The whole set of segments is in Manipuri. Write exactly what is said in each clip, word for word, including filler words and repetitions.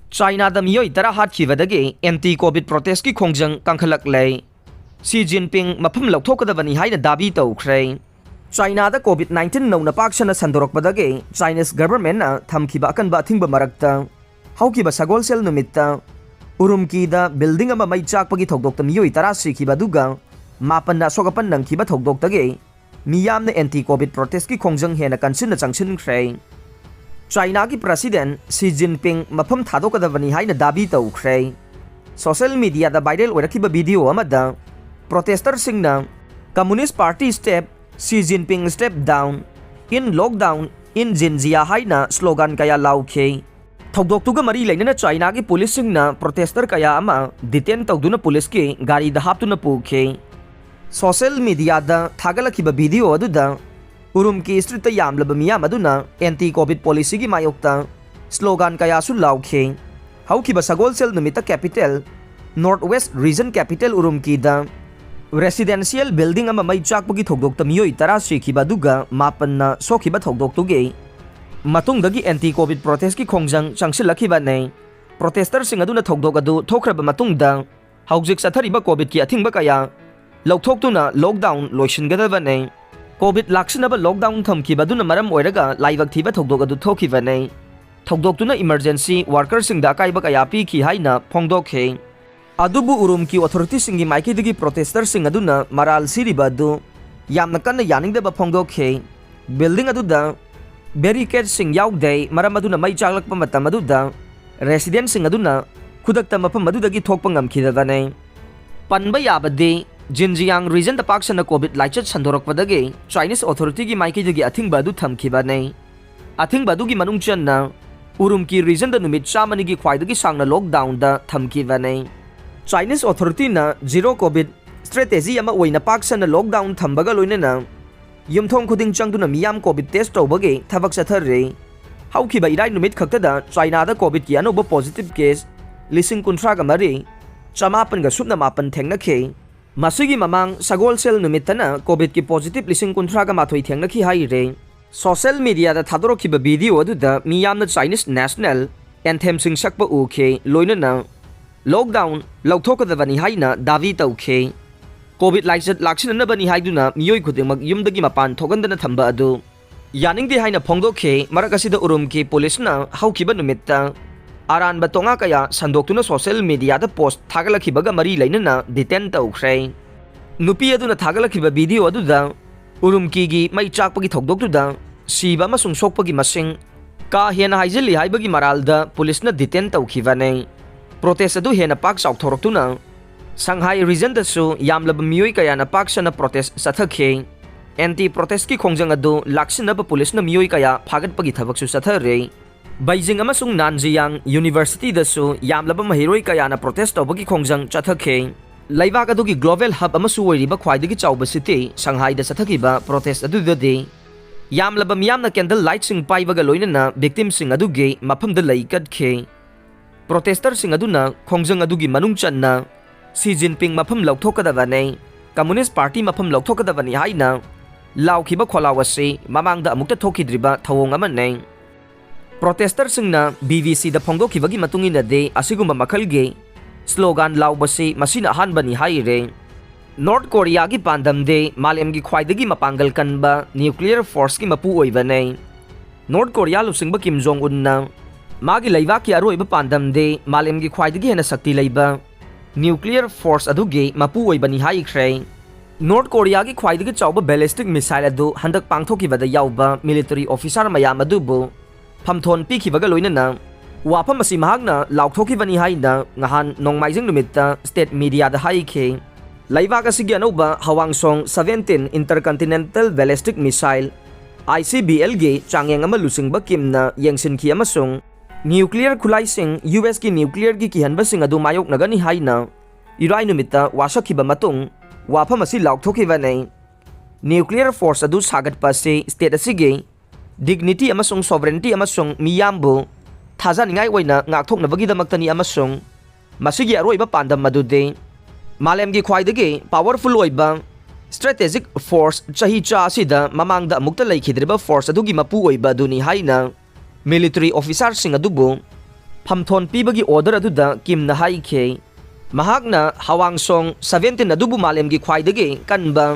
ꯆꯥꯏꯅꯥꯗ ꯃꯤꯑꯣꯏ ꯇꯔꯥ ꯍꯥꯠꯈꯤꯕꯗꯒꯤ anti-Covid protestꯀꯤ ꯈꯣꯡꯖꯪ ꯀꯟꯈꯠꯂꯛꯂꯦ꯫ ꯁꯤ ꯖꯤꯟꯄꯤꯡ ꯃꯐꯝ ꯂꯧꯊꯣꯛꯀꯗꯕꯅꯤ ꯍꯥꯏꯅ ꯗꯥꯕꯤ ꯇꯧꯈ꯭ꯔꯦ꯫ ꯆꯥꯏꯅꯥꯗ Covid nineteen ꯅꯧꯅ ꯄꯥꯛ ꯁꯟꯅ ꯁꯟꯗꯣꯔꯛꯄꯗꯒꯤ Chinese governmentꯅ ꯊꯝꯈꯤꯕ ꯑꯀꯟꯕ ꯑꯊꯤꯡꯕ ꯃꯔꯛꯇ ꯍꯧꯈꯤꯕ ꯁꯒꯣꯜꯁꯦꯜ ꯅꯨꯃꯤꯠꯇ ꯎꯔꯨꯝꯀꯤꯗ building ꯑꯃ ꯃꯩ ꯆꯥꯛꯄꯒꯤ ꯊꯧꯗꯣꯛꯇ ꯃꯤꯑꯣꯏ ꯇꯔꯥ ꯁꯤꯈꯤꯕ ꯑꯗꯨꯒ ꯃꯥꯄꯟꯅ ꯑꯁꯣꯛ ꯑꯄꯟ ꯅꯪꯈꯤꯕ ꯊꯧꯗꯣꯛꯇꯒꯤ ꯃꯤꯌꯥꯝꯅ anti-Covid protestꯀꯤ ꯈꯣꯡꯖꯪ ꯍꯦꯟꯅ ꯀꯟꯁꯤꯟꯅ ꯆꯪꯁꯤꯟꯈ꯭ꯔꯦ꯫ ꯆꯥꯏꯅꯥꯒꯤ President ꯁꯤ ꯖꯤꯟꯄꯤꯡ ꯃꯐꯝ ꯊꯥꯗꯣꯛꯀꯗꯕꯅꯤ ꯍꯥꯏꯅ ꯗꯥꯕꯤ ꯇꯧꯈ꯭ꯔꯦ꯫ Social mediaꯗ viral ꯑꯣꯏꯔꯛꯈꯤꯕ video ꯑꯃꯗ protesterꯁꯤꯡꯅ "Communist Party step, Xi Jinping step down, in lockdown, in Xinjiang" ꯍꯥꯏꯅ slogan ꯀꯌꯥ ꯂꯥꯎꯈꯤ꯫ ꯊꯧꯗꯣꯛꯇꯨꯒ ꯃꯔꯤ ꯂꯩꯅꯅ ꯆꯥꯏꯅꯥꯒꯤ ꯄꯨꯂꯤꯁꯁꯤꯡꯅ protester ꯀꯌꯥ ꯑꯃ detain ꯇꯧꯗꯨꯅ ꯄꯨꯂꯤꯁꯀꯤ ꯒꯥꯔꯤꯗ ꯍꯥꯞꯇꯨꯅ ꯄꯨꯈꯤ꯫ Social mediaꯗ ꯊꯥꯒꯠꯂꯛꯈꯤꯕ video ꯑꯗꯨꯗ ꯎꯔꯨꯝꯀꯤ streetꯇ ꯌꯥꯝꯂꯕ ꯃꯤꯌꯥꯝ ꯑꯗꯨꯅ anti-Covid policyꯒꯤ ꯃꯥꯌꯣꯛꯇ slogan ꯀꯌꯥꯁꯨ ꯂꯥꯎꯈꯤ꯫ ꯍꯧꯈꯤꯕ ꯁꯒꯣꯜꯁꯦꯜ ꯅꯨꯃꯤꯠꯇ capital, North West Region capital ꯎꯔꯨꯝꯀꯤꯗ residential building ꯑꯃ ꯃꯩ ꯆꯥꯛꯄꯒꯤ ꯊꯧꯗꯣꯛꯇ ꯃꯤꯑꯣꯏ ꯇꯔꯥ ꯁꯤꯈꯤꯕ ꯑꯗꯨꯒ ꯃꯥꯄꯟꯅ ꯁꯣꯛꯈꯤꯕ ꯊꯧꯗꯣꯛꯇꯨꯒꯤ ꯃꯇꯨꯡꯗꯒꯤ anti-Covid protestꯀꯤ ꯈꯣꯡꯖꯪ ꯆꯪꯁꯤꯜꯂꯛꯈꯤꯕꯅꯤ꯫ Protesterꯁꯤꯡ ꯑꯗꯨꯅ ꯊꯧꯗꯣꯛ ꯑꯗꯨ ꯊꯣꯛꯈ꯭ꯔꯕ ꯃꯇꯨꯡꯗ ꯍꯧꯖꯤꯛ ꯆꯠꯊꯔꯤꯕ Covidꯀꯤ ꯑꯊꯤꯡꯕ ꯀꯌꯥ ꯂꯧꯊꯣꯛꯇꯨꯅ lockdown ꯂꯣꯏꯁꯤꯟꯒꯗꯕꯅꯤ꯫ Covid ꯂꯥꯛꯁꯤꯟꯅꯕ lockdown ꯊꯝꯈꯤꯕ ꯑꯗꯨꯅ ꯃꯔꯝ ꯑꯣꯏꯔꯒ ꯂꯥꯏꯕꯛ ꯊꯤꯕ ꯊꯧꯗꯣꯛ ꯑꯗꯨ ꯊꯣꯛꯈꯤꯕꯅꯤ꯫ ꯊꯧꯗꯣꯛꯇꯨꯅ emergency workerꯁꯤꯡꯗ ꯑꯀꯥꯏꯕ ꯀꯌꯥ ꯄꯤꯈꯤ ꯍꯥꯏꯅ ꯐꯣꯡꯗꯣꯛꯈꯤ꯫ ꯑꯗꯨꯕꯨ ꯎꯔꯨꯝꯀꯤ authorityꯁꯤꯡꯒꯤ ꯃꯥꯏꯀꯩꯗꯒꯤ protesterꯁꯤꯡ ꯑꯗꯨꯅ ꯃꯔꯥꯜ ꯁꯤꯔꯤꯕ ꯑꯗꯨ ꯌꯥꯝꯅ ꯀꯟꯅ ꯌꯥꯅꯤꯡꯗꯕ ꯐꯣꯡꯗꯣꯛꯈꯤ꯫ Building ꯑꯗꯨꯗ barricadeꯁꯤꯡ ꯌꯥꯎꯗꯦ, ꯃꯔꯝ ꯑꯗꯨꯅ ꯃꯩ ꯆꯥꯛꯂꯛꯄ ꯃꯇꯝ ꯑꯗꯨꯗ residentꯁꯤꯡ ꯑꯗꯨꯅ ꯈꯨꯗꯛꯇ ꯃꯐꯝ ꯑꯗꯨꯗꯒꯤ ꯊꯣꯛꯄ ꯉꯝꯈꯤꯗꯕꯅꯤ꯫ ꯄꯟꯕ ꯌꯥꯕꯗꯤ, Xinjiang regionꯗ ꯄꯥꯛ ꯁꯟꯅ Covid ꯂꯥꯏꯆꯠ ꯁꯟꯗꯣꯔꯛꯄꯗꯒꯤ Chinese authorityꯒꯤ ꯃꯥꯏꯀꯩꯗꯒꯤ ꯑꯊꯤꯡꯕ ꯑꯗꯨ ꯊꯝꯈꯤꯕꯅꯤ꯫ ꯑꯊꯤꯡꯕ ꯑꯗꯨꯒꯤ ꯃꯅꯨꯡ ꯆꯟꯅ ꯎꯔꯨꯝꯀꯤ regionꯗ ꯅꯨꯃꯤꯠ ꯆꯥꯝꯃꯅꯤꯒꯤ ꯈ꯭ꯋꯥꯏꯗꯒꯤ ꯁꯥꯡꯅ lockdownꯗ ꯊꯝꯈꯤꯕꯅꯤ꯫ Chinese authorityꯅ zero Covid strategy ꯑꯃ ꯑꯣꯏꯅ ꯄꯥꯛ ꯁꯟꯅ lockdown ꯊꯝꯕꯒ ꯂꯣꯏꯅꯅ ꯌꯨꯝꯊꯣꯡ ꯈꯨꯗꯤꯡ ꯆꯪꯗꯨꯅ ꯃꯤꯌꯥꯝ Covid test ꯇꯧꯕꯒꯤ ꯊꯕꯛ ꯆꯠꯊꯔꯤ꯫ ꯍꯧꯈꯤꯕ ꯏꯔꯥꯏ ꯅꯨꯃꯤꯠ ꯈꯛꯇꯗ ꯆꯥꯏꯅꯥꯗ Covidꯀꯤ ꯑꯅꯧꯕ positive case ꯂꯤꯁꯤꯡ ꯀꯨꯟꯊ꯭ꯔꯥꯒ ꯃꯔꯤ, ꯆꯃꯥꯄꯟꯒ ꯁꯨꯞꯅ ꯃꯥꯄꯟ ꯊꯦꯡꯅꯈꯤ꯫ ꯃꯁꯤꯒꯤ ꯃꯃꯥꯡ ꯁꯒꯣꯜꯁꯦꯜ ꯅꯨꯃꯤꯠꯇꯅ Covidꯀꯤ positive ꯂꯤꯁꯤꯡ ꯀꯨꯟꯊ꯭ꯔꯥꯒ ꯃꯥꯊꯣꯏ ꯊꯦꯡꯅꯈꯤ ꯍꯥꯏꯔꯦ꯫ Social mediaꯗ ꯊꯥꯗꯣꯔꯛꯈꯤꯕ video ꯑꯗꯨꯗ ꯃꯤꯌꯥꯝꯅ Chinese national ꯑꯦꯟꯊꯦꯝꯁꯤꯡ ꯁꯛꯄ ꯎꯈꯤ, ꯂꯣꯏꯅꯅ ꯂꯣꯛꯗꯥꯎꯟ ꯂꯧꯊꯣꯛꯀꯗꯕꯅꯤ ꯍꯥꯏꯅ ꯗꯥꯕꯤ ꯇꯧꯈꯤ꯫ ꯀꯣꯚꯤꯗ ꯂꯥꯏꯆꯠ ꯂꯥꯛꯁꯤꯟꯅꯅꯕꯅꯤ ꯍꯥꯏꯗꯨꯅ ꯃꯤꯑꯣꯏ ꯈꯨꯗꯤꯡꯃꯛ ꯌꯨꯝꯗꯒꯤ ꯃꯄꯥꯟ ꯊꯣꯛꯍꯟꯗꯅ ꯊꯝꯕ ꯑꯗꯨ ꯌꯥꯅꯤꯡꯗꯦ ꯍꯥꯏꯅ ꯐꯣꯡꯗꯣꯛꯈꯤ꯫ ꯃꯔꯛ ꯑꯁꯤꯗ ꯎꯔꯨꯝꯀꯤ ꯄꯨꯂꯤꯁꯅ ꯍꯧꯈꯤꯕ ꯅꯨꯃꯤꯠꯇ ꯑꯔꯥꯟꯕ ꯇꯣꯉꯥ ꯀꯌꯥ ꯁꯟꯗꯣꯛꯇꯨꯅ ꯁꯣꯁꯤꯌꯦꯜ ꯃꯤꯗꯤꯌꯥꯗ ꯄꯣꯁ ꯊꯥꯒꯠꯂꯛꯈꯤꯕꯒ ꯃꯔꯤ ꯂꯩꯅꯅ ꯗꯤꯇꯦꯟ ꯇꯧꯈ꯭ꯔꯦ꯫ ꯅꯨꯄꯤ ꯑꯗꯨꯅ ꯊꯥꯒꯠꯂꯛꯈꯤꯕ ꯚꯤꯗꯤꯑꯣ ꯑꯗꯨꯗ ꯎꯔꯨꯝꯀꯤꯒꯤ ꯃꯩ ꯆꯥꯛꯄꯒꯤ ꯊꯧꯗꯣꯛꯇꯨꯗ ꯁꯤꯕ ꯑꯃꯁꯨꯡ ꯁꯣꯛꯄꯒꯤ ꯃꯁꯤꯡ ꯀꯥ ꯍꯦꯟꯅ ꯍꯥꯏꯖꯤꯜꯂꯤ ꯍꯥꯏꯕꯒꯤ ꯃꯔꯥꯜꯗ ꯄꯨꯂꯤꯁꯅ ꯗꯤꯇꯦꯟ ꯇꯧꯈꯤꯕꯅꯤ꯫ ꯄ꯭ꯔꯣꯇꯦꯁ ꯑꯗꯨ ꯍꯦꯟꯅ ꯄꯥꯛ ꯆꯥꯎꯊꯣꯔꯛꯇꯨꯅ ꯁꯪꯍꯥꯏ ꯔꯤꯖꯟꯗꯁꯨ ꯌꯥꯝꯂꯕ ꯃꯤꯑꯣꯏ ꯀꯌꯥꯅ ꯄꯥꯛ ꯁꯟꯅ ꯄ꯭ꯔꯣꯇꯦꯁ ꯆꯠꯊꯈꯤ꯫ ꯑꯦꯟꯇꯤ ꯄ꯭ꯔꯣꯇꯦꯁꯀꯤ ꯈꯣꯡꯖꯪ ꯑꯗꯨ ꯂꯥꯛꯁꯤꯟꯅꯕ ꯄꯨꯂꯤꯁꯅ ꯃꯤꯑꯣꯏ ꯀꯌꯥ ꯐꯥꯒꯠꯄꯒꯤ ꯊꯕꯛꯁꯨ ꯆꯠꯊꯔꯤ꯫ ꯕꯩꯖꯤꯡ ꯑꯃꯁꯨꯡ ꯅꯥꯟꯖꯤꯌꯥꯡ ꯌꯨꯅꯤꯚꯔꯁꯤꯇꯤꯗꯁꯨ ꯌꯥꯝꯂꯕ ꯃꯍꯩꯔꯣꯏ ꯀꯌꯥꯅ ꯄ꯭ꯔꯣꯇꯦꯁ ꯇꯧꯕꯒꯤ ꯈꯣꯡꯖꯪ ꯆꯠꯊꯈꯤ꯫ ꯂꯩꯕꯥꯛ ꯑꯗꯨꯒꯤ ꯒ꯭ꯂꯣꯕꯦꯜ ꯍꯕ ꯑꯃꯁꯨ ꯑꯣꯏꯔꯤꯕ ꯈ꯭ꯋꯥꯏꯗꯒꯤ ꯆꯥꯎꯕ ꯁꯤꯇꯤ ꯁꯪꯍꯥꯏꯗ ꯆꯠꯊꯈꯤꯕ ꯄ꯭ꯔꯣꯇꯦꯁ ꯑꯗꯨꯗꯗꯤ ꯌꯥꯝꯂꯕ ꯃꯤꯌꯥꯝꯅ ꯀꯦꯟꯗꯜ ꯂꯥꯏꯠꯁꯤꯡ ꯄꯥꯏꯕꯒ ꯂꯣꯏꯅꯅ ꯚꯤꯛꯇꯤꯝꯁꯤꯡ ꯑꯗꯨꯒꯤ ꯃꯐꯝꯗ ꯂꯩ ꯀꯠꯈꯤ꯫ ꯄ꯭ꯔꯣꯇꯦꯁꯇꯔꯁꯤꯡ ꯑꯗꯨꯅ ꯈꯣꯡꯖꯪ ꯑꯗꯨꯒꯤ ꯃꯅꯨꯡ ꯆꯟꯅ ꯁꯤ ꯖꯤꯟꯄꯤꯡ ꯃꯐꯝ ꯂꯧꯊꯣꯛꯀꯗꯕꯅꯤ, ꯀꯝꯃꯨꯅꯤꯁ ꯄꯥꯔꯇꯤ ꯃꯐꯝ ꯂꯧꯊꯣꯛꯀꯗꯕꯅꯤ ꯍꯥꯏꯅ ꯂꯥꯎꯈꯤꯕ ꯈꯣꯜꯂꯥꯎ ꯑꯁꯤ ꯃꯃꯥꯡꯗ ꯑꯃꯨꯛꯇ ꯊꯣꯛꯈꯤꯗ꯭ꯔꯤꯕ ꯊꯧꯑꯣꯡ ꯑꯃꯅꯤ꯫ ꯄ꯭ꯔꯣꯇꯦꯁꯇꯔꯁꯤꯡꯅ ꯕꯤ ꯕꯤ ꯁꯤꯗ ꯐꯣꯡꯗꯣꯛꯈꯤꯕꯒꯤ ꯃꯇꯨꯡ ꯏꯟꯅꯗꯤ, ꯑꯁꯤꯒꯨꯝꯕ ꯃꯈꯜꯒꯤ ꯁ꯭ꯂꯣꯒꯥꯟ ꯂꯥꯎꯕꯁꯤ ꯃꯁꯤꯅ ꯑꯍꯥꯟꯕꯅꯤ ꯍꯥꯏꯔꯦ꯫ ꯅꯣꯔꯠ ꯀꯣꯔꯤꯌꯥꯒꯤ ꯄꯥꯟꯗꯝꯗꯤ ꯃꯥꯂꯦꯝꯒꯤ ꯈ꯭ꯋꯥꯏꯗꯒꯤ ꯃꯄꯥꯡꯒꯜ ꯀꯟꯕ ꯅ꯭ꯌꯨꯀ꯭ꯂꯤꯌꯔ ꯐꯣꯔꯁꯀꯤ ꯃꯄꯨ ꯑꯣꯏꯕꯅꯤ꯫ ꯅꯣꯔꯠ ꯀꯣꯔꯤꯌꯥ ꯂꯨꯆꯤꯡꯕ ꯀꯤꯝ ꯖꯣꯡ ꯎꯟꯅ ꯃꯥꯒꯤ ꯂꯩꯕꯥꯛꯀꯤ ꯑꯔꯣꯏꯕ ꯄꯥꯟꯗꯝꯗꯤ ꯃꯥꯂꯦꯝꯒꯤ ꯈ꯭ꯋꯥꯏꯗꯒꯤ ꯍꯦꯟꯅ ꯁꯛꯇꯤ ꯂꯩꯕ ꯅ꯭ꯌꯨꯀ꯭ꯂꯤꯌꯔ ꯐꯣꯔꯁ ꯑꯗꯨꯒꯤ ꯃꯄꯨ ꯑꯣꯏꯕꯅꯤ ꯍꯥꯏꯈ꯭ꯔꯦ꯫ ꯅꯣꯔꯠ ꯀꯣꯔꯤꯌꯥꯒꯤ ꯈ꯭ꯋꯥꯏꯗꯒꯤ ꯆꯥꯎꯕ ꯕꯦꯂꯤꯁꯇꯤꯛ ꯃꯤꯁꯥꯏꯜ ꯑꯗꯨ ꯍꯟꯗꯛ ꯄꯥꯡꯊꯣꯛꯈꯤꯕꯗ ꯌꯥꯎꯕ ꯃꯤꯂꯤꯇꯔꯤ ꯑꯣꯐꯤꯁꯥꯔ ꯃꯌꯥꯝ ꯑꯗꯨꯕꯨ ꯐꯝꯊꯣꯟ ꯄꯤꯈꯤꯕꯒ ꯂꯣꯏꯅꯅ ꯋꯥꯐꯝ ꯑꯁꯤ ꯃꯍꯥꯛꯅ ꯂꯥꯎꯊꯣꯛꯈꯤꯕꯅꯤ ꯍꯥꯏꯅ ꯉꯍꯥꯟ ꯅꯣꯡꯃꯥꯏꯖꯤꯡ ꯅꯨꯃꯤꯠꯇ ꯁ꯭ꯇꯦꯠ ꯃꯤꯗꯤꯌꯥꯗ ꯍꯥꯏꯈꯤ꯫ ꯂꯩꯕꯥꯛ ꯑꯁꯤꯒꯤ ꯑꯅꯧꯕ ꯍꯋꯥꯡꯁꯣꯡ seventeen intercontinental ballistic missile, I C B ꯑꯦꯜꯒꯤ ꯆꯥꯡꯌꯦꯡ ꯑꯃ ꯂꯨꯆꯤꯡꯕ ꯀꯤꯝꯅ ꯌꯦꯡꯁꯤꯟꯈꯤ ꯑꯃꯁꯨꯡ ꯅ꯭ꯌꯨꯀ꯭ꯂꯤꯌꯔ ꯈꯨꯠꯂꯥꯏꯁꯤꯡ ꯌꯨ ꯑꯦꯁꯀꯤ ꯅ꯭ꯌꯨꯀ꯭ꯂꯤꯌꯔꯒꯤ ꯀꯤꯍꯟꯕꯁꯤꯡ ꯑꯗꯨ ꯃꯥꯌꯣꯛꯅꯒꯅꯤ ꯍꯥꯏꯅ ꯏꯔꯥꯏ ꯅꯨꯃꯤꯠꯇ ꯋꯥꯁꯛꯈꯤꯕ ꯃꯇꯨꯡ ꯋꯥꯐꯝ ꯑꯁꯤ ꯂꯥꯎꯊꯣꯛꯈꯤꯕꯅꯤ꯫ ꯅ꯭ꯌꯨꯀ꯭ꯂꯤꯌꯔ ꯐꯣꯔꯁ ꯑꯗꯨ ꯁꯥꯒꯠꯄ ꯑꯁꯤ ꯁ꯭ꯇꯦꯠ ꯑꯁꯤꯒꯤ ꯗꯤꯒꯅꯤꯇꯤ ꯑꯃꯁꯨꯡ ꯁꯣꯚꯔꯦꯟꯇꯤ ꯑꯃꯁꯨꯡ ꯃꯤꯌꯥꯝꯕꯨ ꯊꯥꯖꯅꯤꯡꯉꯥꯏ ꯑꯣꯏꯅ ꯉꯥꯛꯊꯣꯛꯅꯕꯒꯤꯗꯃꯛꯇꯅꯤ ꯑꯃꯁꯨꯡ ꯃꯁꯤꯒꯤ ꯑꯔꯣꯏꯕ ꯄꯥꯟꯗꯝ ꯑꯗꯨꯗꯤ ꯃꯥꯂꯦꯝꯒꯤ ꯈ꯭ꯋꯥꯏꯗꯒꯤ ꯄꯥꯋꯔꯐꯨꯜ ꯑꯣꯏꯕ ꯁ꯭ꯇ꯭ꯔꯦꯇꯦꯖꯤꯛ ꯐꯣꯔꯁ ꯆꯍꯤ ꯆꯥ ꯑꯁꯤꯗ ꯃꯃꯥꯡꯗ ꯑꯃꯨꯛꯇ ꯂꯩꯈꯤꯗ꯭ꯔꯤꯕ ꯐꯣꯔꯁ ꯑꯗꯨꯒꯤ ꯃꯄꯨ ꯑꯣꯏꯕ ꯑꯗꯨꯅꯤ ꯍꯥꯏꯅ ꯃꯤꯂꯤꯇꯔꯤ ꯑꯣꯐꯤꯁꯥꯔꯁꯤꯡ ꯑꯗꯨꯕꯨ ꯐꯝꯊꯣꯟ ꯄꯤꯕꯒꯤ order ꯑꯗꯨꯗ ꯀꯤꯝꯅ ꯍꯥꯏꯈꯤ꯫ ꯃꯍꯥꯛꯅ ꯍꯋꯥꯡꯁꯣꯡ seventeen ꯑꯗꯨꯕꯨ ꯃꯥꯂꯦꯝꯒꯤ ꯈ꯭ꯋꯥꯏꯗꯒꯤ ꯀꯟꯕ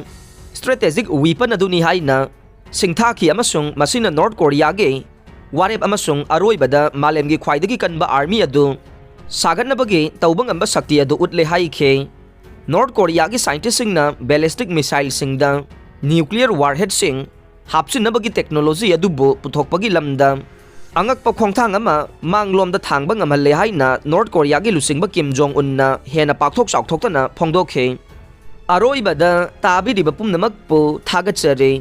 strategic weapon ꯑꯗꯨꯅꯤ ꯍꯥꯏꯅ ꯁꯤꯡꯊꯥꯈꯤ ꯑꯃꯁꯨꯡ ꯃꯁꯤꯅ ꯅꯣꯔꯠ ꯀꯣꯔꯤꯌꯥꯒꯤ ꯋꯥꯔꯦꯞ ꯑꯃꯁꯨꯡ ꯑꯔꯣꯏꯕꯗ ꯃꯥꯂꯦꯝꯒꯤ ꯈ꯭ꯋꯥꯏꯗꯒꯤ ꯀꯟꯕ army ꯑꯗꯨ ꯁꯥꯒꯠꯅꯕꯒꯤ ꯇꯧꯕ ꯉꯝꯕ ꯁꯛꯇꯤ ꯑꯗꯨ ꯎꯠꯂꯦ ꯍꯥꯏꯈꯤ꯫ ꯅꯣꯔꯠ ꯀꯣꯔꯤꯌꯥꯒꯤ scientistꯁꯤꯡꯅ ballistic missileꯁꯤꯡꯗ nuclear warheadꯁꯤꯡ ꯍꯥꯞꯆꯤꯟꯅꯕꯒꯤ technology ꯑꯗꯨꯕꯨ ꯄꯨꯊꯣꯛꯄꯒꯤ ꯂꯝꯗ ꯑꯉꯛꯄ ꯈꯣꯡꯊꯥꯡ ꯑꯃ ꯃꯥꯡꯂꯣꯝꯗ ꯊꯥꯡꯕ ꯉꯝꯍꯜꯂꯦ ꯍꯥꯏꯅ ꯅꯣꯔꯠ ꯀꯣꯔꯤꯌꯥꯒꯤ ꯂꯨꯆꯤꯡꯕ ꯀꯤꯝ ꯖꯣꯡ ꯎꯟꯅ ꯍꯦꯟꯅ ꯄꯥꯛꯊꯣꯛ ꯆꯥꯎꯊꯣꯛꯇꯅ ꯐꯣꯡꯗꯣꯛꯈꯤ꯫ ꯑꯔꯣꯏꯕꯗ ꯇꯥꯕꯤꯔꯤꯕ ꯄꯨꯝꯅꯃꯛꯄꯨ ꯊꯥꯒꯠꯆꯔꯤ꯫